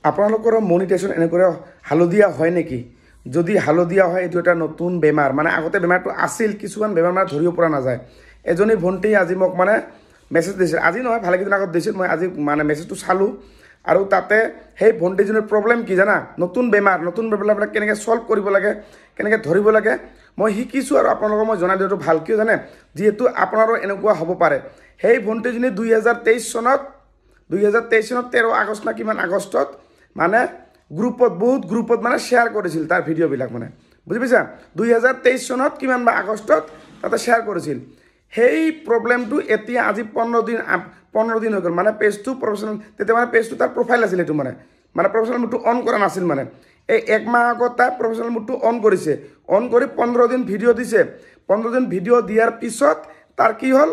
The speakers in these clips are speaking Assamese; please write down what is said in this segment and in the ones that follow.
আপোনালোকৰ মনিটাইজেশ্যন এনেকুৱা হালধীয়া হয় নেকি? যদি হালধীয়া হয়, এইটো এটা নতুন বেমাৰ। মানে আগতে বেমাৰটো আছিল, কিছুমান বেমাৰ মানে ধৰিব পৰা নাযায়। এজনী ভণ্টি আজি মোক মানে মেছেজ দিছিল, আজি নহয়, ভালেকেইদিন আগত দিছিল। মই আজি মানে মেছেজটো চালোঁ আৰু তাতে সেই ভণ্টিজনীৰ প্ৰব্লেম কি জানা? নতুন বেমাৰ, নতুন বেমাৰবিলাক কেনেকৈ ছল্ভ কৰিব লাগে, কেনেকৈ ধৰিব লাগে, মই শিকিছোঁ আৰু আপোনালোকক মই জনাই দিয়াটো ভাল। কিয় জানে? যিহেতু আপোনাৰো এনেকুৱা হ'ব পাৰে। সেই ভণ্টিজনী 2023 চনত, 2023 চনত 13 আগষ্ট না কিমান আগষ্টত মানে গ্ৰুপত, বহুত গ্ৰুপত মানে শ্বেয়াৰ কৰিছিল তাৰ ভিডিঅ'বিলাক, মানে বুজি পাইছা? 2023 চনত কিমান বা আগষ্টত তাতে শ্বেয়াৰ কৰিছিল। সেই প্ৰব্লেমটো এতিয়া আজি 15 দিন, 15 দিন হৈ গ'ল। মানে পেজটো প্ৰফেচনেল, তেতিয়া মানে পেজটো তাৰ প্ৰফাইল আছিল, সেইটো মানে মানে প্ৰফেচনেল মোডটো অন কৰা নাছিল। মানে এই এক মাহ আগত তাই প্ৰফেচনেল মোডটো অন কৰিছে। অন কৰি 15 দিন ভিডিঅ' দিছে। 15 দিন ভিডিঅ' দিয়াৰ পিছত তাৰ কি হ'ল?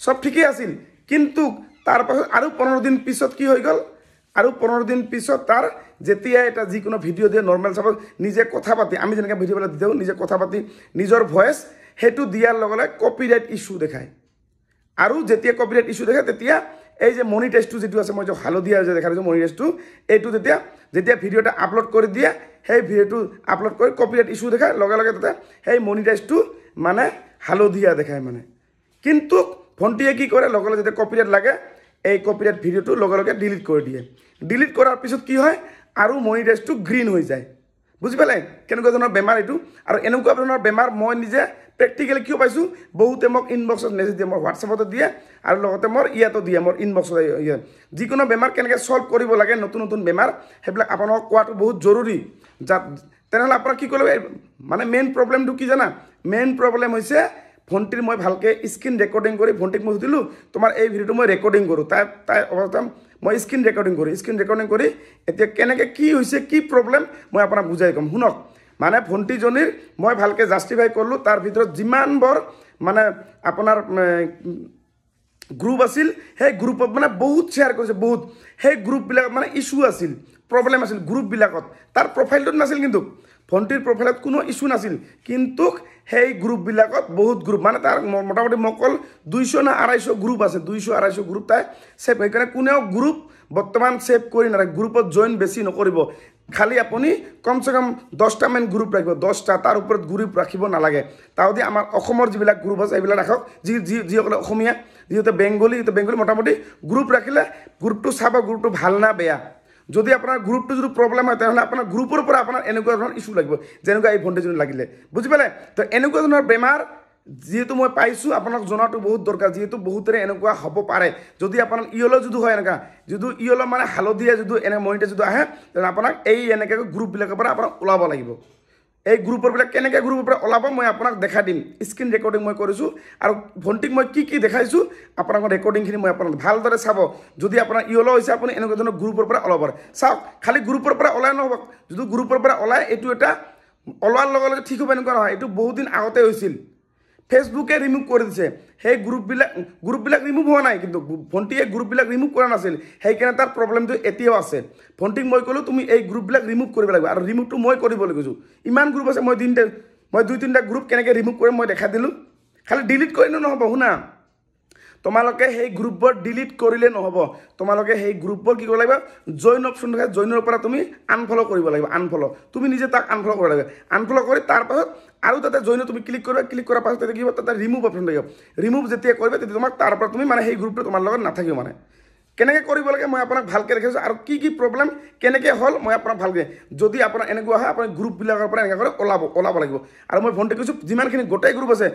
চব ঠিকেই আছিল, কিন্তু তাৰপাছত আৰু 15 দিন পিছত কি হৈ গ'ল? আৰু 15 দিন পিছত তাৰ যেতিয়া এটা যিকোনো ভিডিঅ' দিয়ে, নৰ্মেল, চাপ'জ নিজে কথা পাতি, আমি যেনেকৈ ভিডিঅ'বিলাক দিওঁ, নিজে কথা পাতি নিজৰ ভইচ, সেইটো দিয়াৰ লগে লগে কপিৰাইট ইছ্যু দেখায়। আৰু যেতিয়া কপিৰাইট ইছ্যু দেখায়, তেতিয়া এই যে মনিটাইজটো যিটো আছে, মই যে হালধীয়া যে দেখা পাইছোঁ মনিটাইজটো, এইটো যেতিয়া যেতিয়া ভিডিঅ' এটা আপলোড কৰি দিয়ে, সেই ভিডিঅ'টো আপলোড কৰি কপিৰাইট ইছ্যু দেখায়, লগে লগে তাতে সেই মনিটাইজটো মানে হালধীয়া দেখায়। মানে কিন্তু ভণ্টিয়ে কি কৰে? লগে লগে যেতিয়া কপিৰাইট লাগে, এই কপিৰাইট ভিডিঅ'টো লগে লগে ডিলিট কৰি দিয়ে। ডিলিট কৰাৰ পিছত কি হয়? আৰু মনিটাইজটো গ্ৰীণ হৈ যায়। বুজি পালে কেনেকুৱা ধৰণৰ বেমাৰ এইটো? আৰু এনেকুৱা ধৰণৰ বেমাৰ মই নিজে প্ৰেক্টিকেলি কিয় পাইছোঁ, বহুতে মোক ইনবক্সত মেছেজ দিয়ে, মোৰ হোৱাটছএপতো দিয়ে আৰু লগতে মোৰ ইয়াতো দিয়ে, মোৰ ইনবক্সত। যিকোনো বেমাৰ কেনেকৈ ছল্ভ কৰিব লাগে, নতুন নতুন বেমাৰ, সেইবিলাক আপোনালোকক কোৱাটো বহুত জৰুৰী। তেনেহ'লে আপোনাক কি কৰিব? মানে মেইন প্ৰব্লেমটো কি জানা? মেইন প্ৰব্লেম হৈছে ভণ্টিৰ, মই ভালকৈ স্ক্ৰীণ ৰেকৰ্ডিং কৰি ভণ্টিক মই সুধিলোঁ, তোমাৰ এই ভিডিঅ'টো মই ৰেকৰ্ডিং কৰোঁ। তাই তাই অৱস্থা মই স্ক্ৰীণ ৰেকৰ্ডিং কৰি, স্ক্ৰীণ ৰেকৰ্ডিং কৰি এতিয়া কেনেকৈ কি হৈছে, কি প্ৰব্লেম, মই আপোনাক বুজাই ক'ম। শুনক। মানে ভণ্টিজনীৰ মই ভালকৈ জাষ্টিফাই কৰিলোঁ। তাৰ ভিতৰত যিমানবোৰ মানে আপোনাৰ গ্ৰুপ আছিল, সেই গ্ৰুপত মানে বহুত শ্বেয়াৰ কৰিছে, বহুত। সেই গ্ৰুপবিলাকত মানে ইছ্যু আছিল, প্ৰব্লেম আছিল গ্ৰুপবিলাকত। তাৰ প্ৰফাইলটোত নাছিল, কিন্তু ভণ্টিৰ প্ৰফাইলত কোনো ইছ্যু নাছিল, কিন্তু সেই গ্ৰুপবিলাকত বহুত গ্ৰুপ, মানে তাৰ মোটামুটি মকল 200 না 250 গ্ৰুপ আছে, 200 250 গ্ৰুপ তাই ছেভ। সেইকাৰণে কোনেও গ্ৰুপ বৰ্তমান ছেভ কৰি নাৰাখে, গ্ৰুপত জইন বেছি নকৰিব। খালি আপুনি কমচে কম 10টামান গ্ৰুপ ৰাখিব, 10টা, তাৰ ওপৰত গ্ৰুপ ৰাখিব নালাগে। তাহলে আমাৰ অসমৰ যিবিলাক গ্ৰুপ আছে, সেইবিলাক ৰাখক, যি যি যিসকলে অসমীয়া, যিহেতু বেংগলী, বেংগলী মোটামুটি গ্ৰুপ ৰাখিলে গ্ৰুপটো চাব, গ্ৰুপটো ভাল না বেয়া। যদি আপোনাৰ গ্ৰুপটো যদি প্ৰব্লেম হয়, তেনেহ'লে আপোনাৰ গ্ৰুপৰ পৰা আপোনাৰ এনেকুৱা ধৰণৰ ইছ্যু লাগিব, যেনেকুৱা এই ভণ্টিজনী লাগিলে। বুজি পালে? তো এনেকুৱা ধৰণৰ বেমাৰ যিহেতু মই পাইছোঁ, আপোনাক জনাটো বহুত দৰকাৰ, যিহেতু বহুতৰে এনেকুৱা হ'ব পাৰে। যদি আপোনাৰ ইয়লো যদি হয় এনেকুৱা, যদি ইয়লো মানে হালধীয়া যদি এনে মনিটাইজ যদি আহে, তেনেহ'লে আপোনাক এই এনেকৈ গ্ৰুপবিলাকৰ পৰা আপোনাক ওলাব লাগিব। এই গ্ৰুপৰবিলাক কেনেকৈ গ্ৰুপৰ পৰা ওলাব, মই আপোনাক দেখাই দিম। স্ক্ৰীণ ৰেকৰ্ডিং মই কৰিছোঁ আৰু ভণ্টিক মই কি কি দেখাইছোঁ, আপোনাক ৰেকৰ্ডিংখিনি মই আপোনাক ভালদৰে চাব। যদি আপোনাৰ ইয়লো হৈছে, আপুনি এনেকুৱা ধৰণৰ গ্ৰুপৰ পৰা ওলাব পাৰে। চাওক, খালি গ্ৰুপৰ পৰা ওলাই নহ'ব। যদি গ্ৰুপৰ পৰা ওলাই, এইটো এটা ওলোৱাৰ লগে লগে ঠিক হ'ব এনেকুৱা নহয়। এইটো বহুত দিন আগতে হৈছিল, ফেচবুকে ৰিমুভ কৰি দিছে সেই গ্ৰুপবিলাক। গ্ৰুপবিলাক ৰিমুভ হোৱা নাই, কিন্তু ভণ্টিয়ে গ্ৰুপবিলাক ৰিমুভ কৰা নাছিল, সেইকাৰণে তাৰ প্ৰব্লেমটো এতিয়াও আছে। ভণ্টিক মই ক'লোঁ, তুমি এই গ্ৰুপবিলাক ৰিমুভ কৰিব লাগিব। আৰু ৰিমুভটো মই কৰিবলৈ কৈছোঁ। ইমান গ্ৰুপ আছে, মই তিনিটা, মই দুই তিনিটা গ্ৰুপ কেনেকৈ ৰিমুভ কৰিম মই দেখাই দিলোঁ। খালি ডিলিট কৰিলে নহ'ব। শুনা, তোমালোকে সেই গ্ৰুপবোৰ ডিলিট কৰিলে নহ'ব। তোমালোকে সেই গ্ৰুপবোৰ কি কৰিব লাগিব? জইন অপশ্যন থাকে, জইনৰ পৰা তুমি আনফল' কৰিব লাগিব। আনফল', তুমি নিজে তাক আনফল' কৰিব লাগিব। আনফল' কৰি তাৰপাছত আৰু তাতে জইনত তুমি ক্লিক কৰিবা। ক্লিক কৰাৰ পাছত তাতে কি হ'ব? তাতে ৰিমুভ অপশ্যন থাকিব। ৰিমুভ যেতিয়া কৰিবা, তেতিয়া তোমাক তাৰ পৰা তুমি মানে সেই গ্ৰুপটো তোমাৰ লগত নাথাকিব। মানে কেনেকৈ কৰিব লাগে মই আপোনাক ভালকৈ দেখাইছোঁ আৰু কি কি প্ৰব্লেম কেনেকৈ হ'ল মই আপোনাক ভালকৈ। যদি আপোনাৰ এনেকুৱা হয়, আপুনি গ্ৰুপবিলাকৰ পৰা এনেকৈ কৰি ওলাব লাগিব। আৰু মই ভণ্টি কৈছোঁ, যিমানখিনি গোটেই গ্ৰুপ আছে,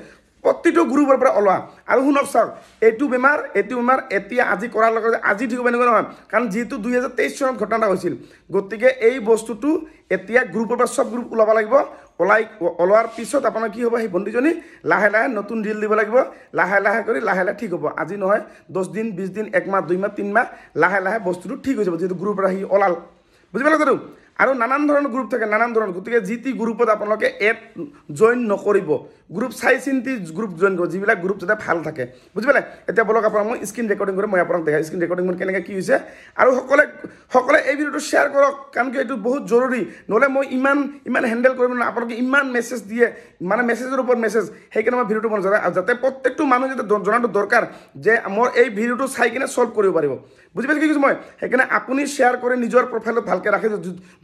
প্ৰতিটো গ্ৰুপৰ পৰা ওলোৱা। আৰু শুনক, চাওক, এইটো বেমাৰ এতিয়া আজি কৰাৰ লগে লগে আজি ঠিক হ'ব এনেকুৱা নহয়। কাৰণ যিহেতু 2023 চনত ঘটনা এটা হৈছিল, গতিকে এই বস্তুটো এতিয়া গ্ৰুপৰ পৰা চব গ্ৰুপ ওলাব লাগিব। ওলোৱাৰ পিছত আপোনাৰ কি হ'ব? সেই ভণ্টিজনী লাহে লাহে নতুন ৰিল দিব লাগিব। লাহে লাহে কৰি লাহে লাহে ঠিক হ'ব। আজি নহয়, 10 দিন, 20 দিন, এক মাহ, 2 মাহ, 3 মাহ, লাহে লাহে বস্তুটো ঠিক হৈ যাব, যিহেতু গ্ৰুপৰ পৰা সি ওলাল। বুজি পালে? জানো। আৰু নানান ধৰণৰ গ্ৰুপ থাকে, নানান ধৰণৰ। গতিকে যি টি গ্ৰুপত আপোনালোকে এড জইন নকৰিব, গ্ৰুপ চাই চিন্তি গ্ৰুপ জইন কৰিব, যিবিলাক গ্ৰুপ যাতে ভাল থাকে, বুজি পালে? এতিয়া বলক আপোনাক মই স্ক্ৰীণ ৰেকৰ্ডিং কৰি মই আপোনাক দেখাই স্ক্ৰীণ ৰেকৰ্ডিং মোৰ কেনেকৈ কি হৈছে। আৰু সকলে সকলে এই ভিডিঅ'টো শ্বেয়াৰ কৰক, কাৰণ কি এইটো বহুত জৰুৰী। নহ'লে মই ইমান ইমান হেণ্ডেল কৰিব নোৱাৰোঁ, আপোনালোকে ইমান মেছেজ দিয়ে, মানে মেছেজৰ ওপৰত মেছেজ, সেইকাৰণে মই ভিডিঅ'টো বনাইছোঁ যাতে প্ৰত্যেকটো মানুহ যাতে জনাটো দৰকাৰ যে মোৰ এই ভিডিঅ'টো চাই কিনে ছল্ভ কৰিব পাৰিব, বুজি পাইছে কি কৈছোঁ মই? সেইকাৰণে আপুনি শ্বেয়াৰ কৰি নিজৰ প্ৰফাইলত ভালকৈ ৰাখি,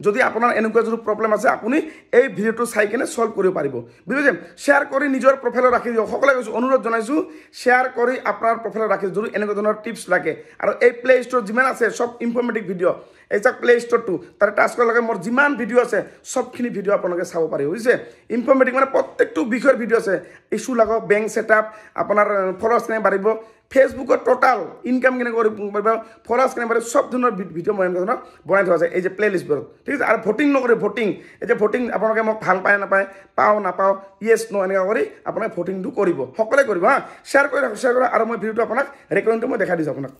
যদি আপোনাৰ এনেকুৱা যদি প্ৰব্লেম আছে আপুনি এই ভিডিঅ'টো চাই কিনে ছল্ভ কৰিব পাৰিব, বুজি পাইছে? শ্বেয়াৰ কৰি নিজৰ প্ৰফাইলত ৰাখি দিয়ক, সকলোৱে কৈছোঁ, অনুৰোধ জনাইছোঁ, শ্বেয়াৰ কৰি আপোনাৰ প্ৰফাইলত ৰাখি যদি এনেকুৱা ধৰণৰ টিপছ লাগে। আৰু এই প্লে ষ্ট'ৰ যিমান আছে চব ইনফৰ্মেটিভ ভিডিঅ', এই চাওক প্লে ষ্ট'ৰটো, তাতে টাচ কৰাৰ লগে মোৰ যিমান ভিডিঅ' আছে চবখিনি ভিডিঅ' আপোনালোকে চাব পাৰিব, বুজিছে? ইনফৰ্মেটিভ মানে প্ৰত্যেকটো বিষয়ৰ ভিডিঅ' আছে, ইছ্যু লাগক, বেংক ছেটআপ, আপোনাৰ ফলোৱাৰ্ছ কেনেকৈ বাঢ়িব, ফেচবুকত টোটাল ইনকাম কেনেকৈ কৰিব পাৰিব, ফলোৱাৰ্ছ কেনেকৈ বাঢ়িব, চব ধৰণৰ ভিডিঅ' মই এনেকুৱা ধৰণৰ বনাই থোৱা আছে এই যে প্লে লিষ্টবোৰত, ঠিক আছে? আৰু ভোটিং নকৰিব, ভোটিং এই যে ভোটিং আপোনালোকে মোক ভাল পায় নাপায়, পাওঁ নাপাওঁ, য়েছ ন এনেকুৱা কৰি আপোনালোকে ভোটিংটো কৰিব, সকলোৱে কৰিব। হা, শ্বেয়াৰ কৰি ৰাখক, শ্বেয়াৰ কৰক। আৰু মই ভিডিঅ'টো আপোনাক ৰেকৰ্ডিংটো মই দেখাই দিছোঁ আপোনাক।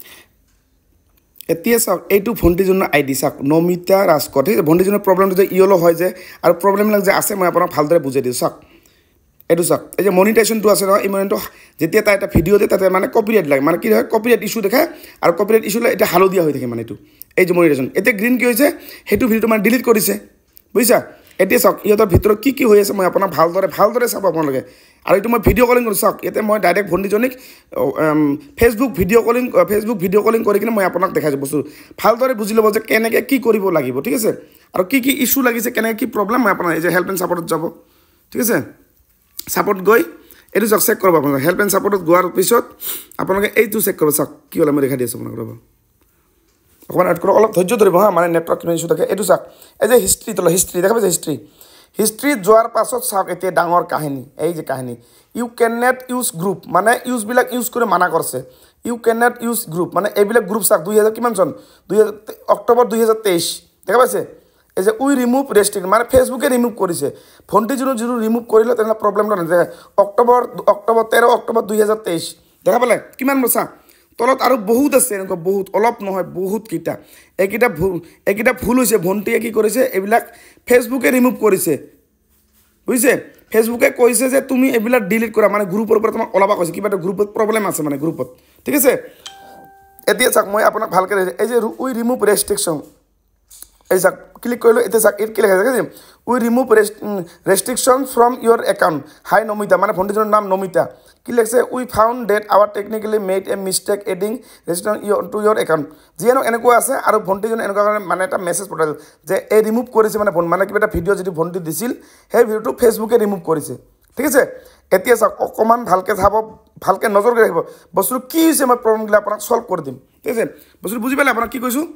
এতিয়া চাওক এইটো ভণ্টিজনৰ আই ডি, চাওক নমিতা ৰাজকোট, ঠিক আছে? ভণ্টিজনৰ প্ৰব্লেমটো যে ইয়লো হয় যে আৰু প্ৰব্লেমবিলাক যে আছে মই আপোনাক ভালদৰে বুজাই দিছোঁ। চাওক এইটো, চাওক এই যে মনিটাইজেশ্যনটো আছে নহয়, এই মনিটো যেতিয়া তাই এটা ভিডিঅ' দিয়ে তাতে মানে কপিৰাইট লাগে, মানে কি হয় কপিৰাইট ইছ্যু দেখায়, আৰু কপিৰাইট ইছ্যু এতিয়া হালধীয়া হৈ থাকে, মানে এইটো এই যে মনিটাইজেশ্যন এতিয়া গ্ৰীণ কি হৈছে, সেইটো ভিডিঅ'টো মানে ডিলিট কৰিছে, বুজিছা? এতিয়া চাওক ইহঁতৰ ভিতৰত কি কি হৈ আছে মই আপোনাক ভালদৰে ভালদৰে চাব আপোনালোকে। আৰু এইটো মই ভিডিঅ' কলিং কৰোঁ, চাওক ইয়াতে মই ডাইৰেক্ট ভণ্টিজনীক Facebook video calling কৰি কিনে মই আপোনাক দেখাইছোঁ বস্তু, ভালদৰে বুজি ল'ব যে কেনেকৈ কি কৰিব লাগিব, ঠিক আছে? আৰু কি কি ইছ্যু লাগিছে, কেনেকৈ কি প্ৰব্লেম, মই আপোনাৰ এই যে হেল্প এণ্ড ছাপৰ্টত যাব, ঠিক আছে? ছাপৰ্ট গৈ এইটো চাওক চেক কৰিব আপোনালোকে, হেল্প এণ্ড ছাপৰ্টত যোৱাৰ পিছত আপোনালোকে এইটো চেক কৰিব, চাওক কি হ'লে মই দেখাই দি আছোঁ আপোনাক, ৰ'ব অকণমান ৱেইট কৰক, অলপ ধৈৰ্য ধৰিব, হা, মানে নেটৱৰ্ক কিমান ইছ্যু থাকে। এইটো চাওক এই যে হিষ্ট্ৰী, তলত হিষ্ট্ৰী দেখা পাইছে, হিষ্ট্ৰী হিষ্ট্ৰীত যোৱাৰ পাছত চাওক এতিয়া ডাঙৰ কাহিনী, এই যে কাহিনী you can not use group, মানে ইউজবিলাক ইউজ কৰি মানা কৰিছে, you can not use group, মানে এইবিলাক গ্ৰুপ চাওক 2000 কিমান চন, 2000 অক্টোবৰ 2023 দেখা পাইছে, এই যে উই ৰিমুভ ৰেষ্ট্ৰিক্ট, মানে ফেচবুকে ৰিমুভ কৰিছে, ভণ্টি যোনো যিটো ৰিমুভ কৰিলে তেনেহ'লে প্ৰব্লেমটো নাথাকে। অক্টোবৰ 13 অক্টোবৰ 2023 দেখা পালে কিমান বছৰ তলত আৰু বহুত আছে এনেকুৱা, বহুত অলপ নহয় বহুতকেইটা, এইকেইটা ভুল হৈছে, ভণ্টিয়ে কি কৰিছে এইবিলাক ফেচবুকে ৰিমুভ কৰিছে, বুজিছে? ফেচবুকে কৈছে যে তুমি এইবিলাক ডিলিট কৰা, মানে গ্ৰুপৰ পৰা তোমাক ওলাব কৈছে, কিবা এটা গ্ৰুপত প্ৰব্লেম আছে মানে গ্ৰুপত, ঠিক আছে? এতিয়া চাওক মই আপোনাক ভালকৈ এই যে উই ৰিমুভ ৰেষ্ট্ৰিকশ্যন, এই চাওক ক্লিক কৰিলোঁ, এতিয়া চাওক ইয়াত কি লেখা আছে, we remove restriction from your account, hi Namita, মানে ভণ্টিজনৰ নাম নমিতা, কি লিখিছে, we found that our technically made a mistake adding restriction to your account, যিয়ে নহওক এনেকুৱা আছে। আৰু ভণ্টিজনে এনেকুৱা কাৰণে মানে এটা মেছেজ পঠাইছিল যে এই ৰিমুভ কৰিছে, মানে মানে কিবা এটা ভিডিঅ' যিটো ভণ্টি দিছিল সেই ভিডিঅ'টো ফেচবুকে ৰিমুভ কৰিছে, ঠিক আছে? এতিয়া চাওক অকণমান ভালকৈ চাব, ভালকৈ নজৰ কৰি ৰাখিব বস্তুটো কি হৈছে, মই প্ৰব্লেমবিলাক আপোনাক ছল্ভ কৰি দিম, ঠিক আছে? বস্তুটো বুজি পালে আপোনাক কি কৈছোঁ,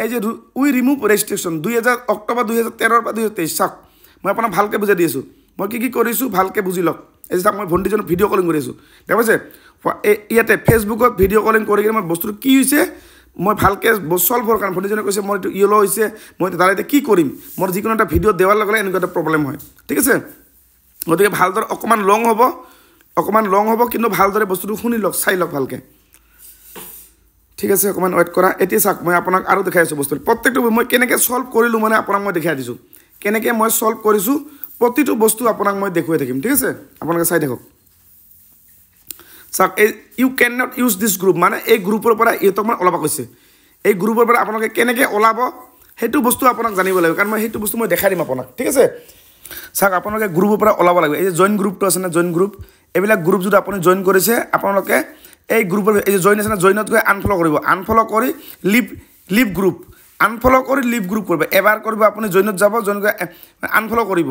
এই যে উই ৰিমুভ ৰেষ্ট্ৰিকশ্যন 2000 অক্টোবৰ 2013 পৰা 2023, চাওক মই আপোনাক ভালকৈ বুজাই দি আছোঁ, মই কি কি কৰিছোঁ ভালকৈ বুজি লওক। এই চাওক মই ভণ্টিজনক ভিডিঅ' কলিং কৰি আছোঁ, দেখা পাইছে? ইয়াতে ফেচবুকত ভিডিঅ' কলিং কৰি কিনে মই বস্তুটো কি হৈছে মই ভালকৈ ছল্ভ হোৱাৰ কাৰণে ভণ্টিজনে কৈছে মই এইটো ইয়েল' হৈছে, মই দাদা এতিয়া কি কৰিম, মোৰ যিকোনো এটা ভিডিঅ' দিয়াৰ লগে লগে এনেকুৱা এটা প্ৰব্লেম হয়, ঠিক আছে? গতিকে ভালদৰে অকণমান লং হ'ব, অকণমান লং হ'ব, কিন্তু ভালদৰে বস্তুটো শুনি লওক, চাই লওক ভালকৈ, ঠিক আছে? অকণমান ৱেইট কৰা। এতিয়া চাওক মই আপোনাক আৰু দেখাই আছোঁ বস্তু প্ৰত্যেকটো মই কেনেকৈ ছল্ভ কৰিলোঁ, মানে আপোনাক মই দেখাই দিছোঁ কেনেকৈ মই ছল্ভ কৰিছোঁ, প্ৰতিটো বস্তু আপোনাক মই দেখুৱাই থাকিম, ঠিক আছে? আপোনালোকে চাই থাকক। চাওক এই you can not use this group, মানে এই গ্ৰুপৰ পৰা ইহঁতক মানে ওলাব কৈছে, এই গ্ৰুপৰ পৰা আপোনালোকে কেনেকৈ ওলাব সেইটো বস্তু আপোনাক জানিব লাগিব, কাৰণ মই সেইটো বস্তু মই দেখাই দিম আপোনাক, ঠিক আছে? চাওক আপোনালোকে গ্ৰুপৰ পৰা ওলাব লাগিব, এই যে জইন গ্ৰুপটো আছে না, জইন গ্ৰুপ, এইবিলাক গ্ৰুপ যদি আপুনি জইন কৰিছে আপোনালোকে এই গ্ৰুপৰ এই যে জইন আছে না, জইনত গৈ আনফল' কৰিব, আনফল' কৰি লিভ গ্ৰুপ, আনফল' কৰি লিভ গ্ৰুপ কৰিব, এবাৰ কৰিব আপুনি জইনত যাব, জইন গৈ আনফল' কৰিব,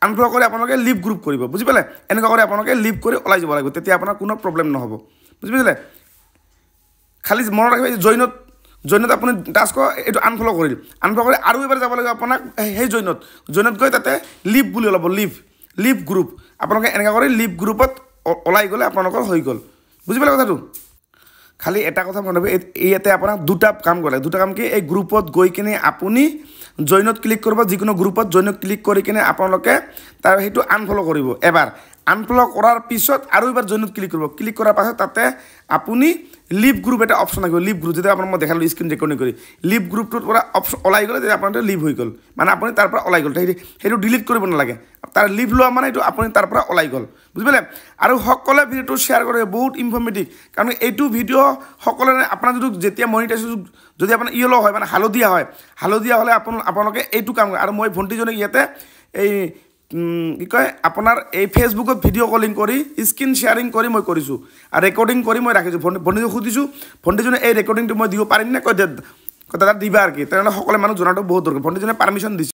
আনফল' কৰি আপোনালোকে লিভ গ্ৰুপ কৰিব, বুজি পালে? এনেকুৱা কৰি আপোনালোকে লিভ কৰি ওলাই যাব লাগিব, তেতিয়া আপোনাৰ কোনো প্ৰব্লেম নহ'ব, বুজি পাইছিলে? খালি মনত ৰাখিব জইনত জইনত আপুনি টাচ কৰক, এইটো আনফল' কৰিল, আনফল' কৰি আৰু এবাৰ যাব লাগিব আপোনাক সেই জইনত, জইনত গৈ তাতে লিভ বুলি ওলাব, লিভ গ্ৰুপ, আপোনালোকে এনেকুৱা কৰি লিভ গ্ৰুপত ওলাই গ'লে আপোনালোকৰ হৈ গ'ল, বুজি পালে কথাটো? খালি এটা কথা মনত ৰাখিব, ইয়াতে আপোনাক দুটা কাম কৰে, দুটা কাম কি, এই গ্ৰুপত গৈ কিনে আপুনি জইনত ক্লিক কৰিব, যিকোনো গ্ৰুপত জইনত ক্লিক কৰি কিনে আপোনালোকে তাৰ সেইটো আনফল' কৰিব এবাৰ, আনফল' কৰাৰ পিছত আৰু এবাৰ জইনত ক্লিক কৰিব, ক্লিক কৰাৰ পাছত তাতে আপুনি লিভ গ্ৰুপ এটা অপশ্যন থাকিব। লিভ গ্ৰুপ যেতিয়া আপোনাক মই দেখালোঁ স্ক্ৰীণ ৰেকৰ্ডিং কৰি, লিভ গ্ৰুপটোৰ পৰা অপশ্যন ওলাই গ'লে তেতিয়া আপোনালোকে লিভ হৈ গ'ল, মানে আপুনি তাৰ পৰা ওলাই গ'ল। সেইটো ডিলিট কৰিব নালাগে। তাৰ লিভ লোৱা মানে এইটো আপুনি তাৰ পৰা ওলাই গ'ল, বুজি পালে? আৰু সকলোৱে ভিডিঅ'টো শ্বেয়াৰ কৰে, বহুত ইনফৰ্মেটিভ। কাৰণ এইটো ভিডিঅ' সকলোৱে আপোনাৰ যদি যেতিয়া মনিটাইজেশ্যন যদি আপোনাৰ ইয়েল' হয়, মানে হালধীয়া হয়, হালধীয়া হ'লে আপোনালোকে এইটো কাম কৰে। আৰু মই ভণ্টিজনীক ইয়াতে এই কি কয় আপোনাৰ এই ফেচবুকত ভিডিঅ' কলিং কৰি স্ক্ৰীণ শ্বেয়াৰিং কৰি মই কৰিছোঁ আৰু ৰেকৰ্ডিং কৰি মই ৰাখিছোঁ। ভণ্টিজনীক সুধিছোঁ, ভণ্টিজনে এই ৰেকৰ্ডিংটো মই দিব পাৰিম নে? কয় দাদা দিবা আৰু কি। তেনেহ'লে সকলো মানুহ জনাটো বহুত দৰকাৰ। ভণ্টিজনে পাৰ্মিশ্যন দিছে।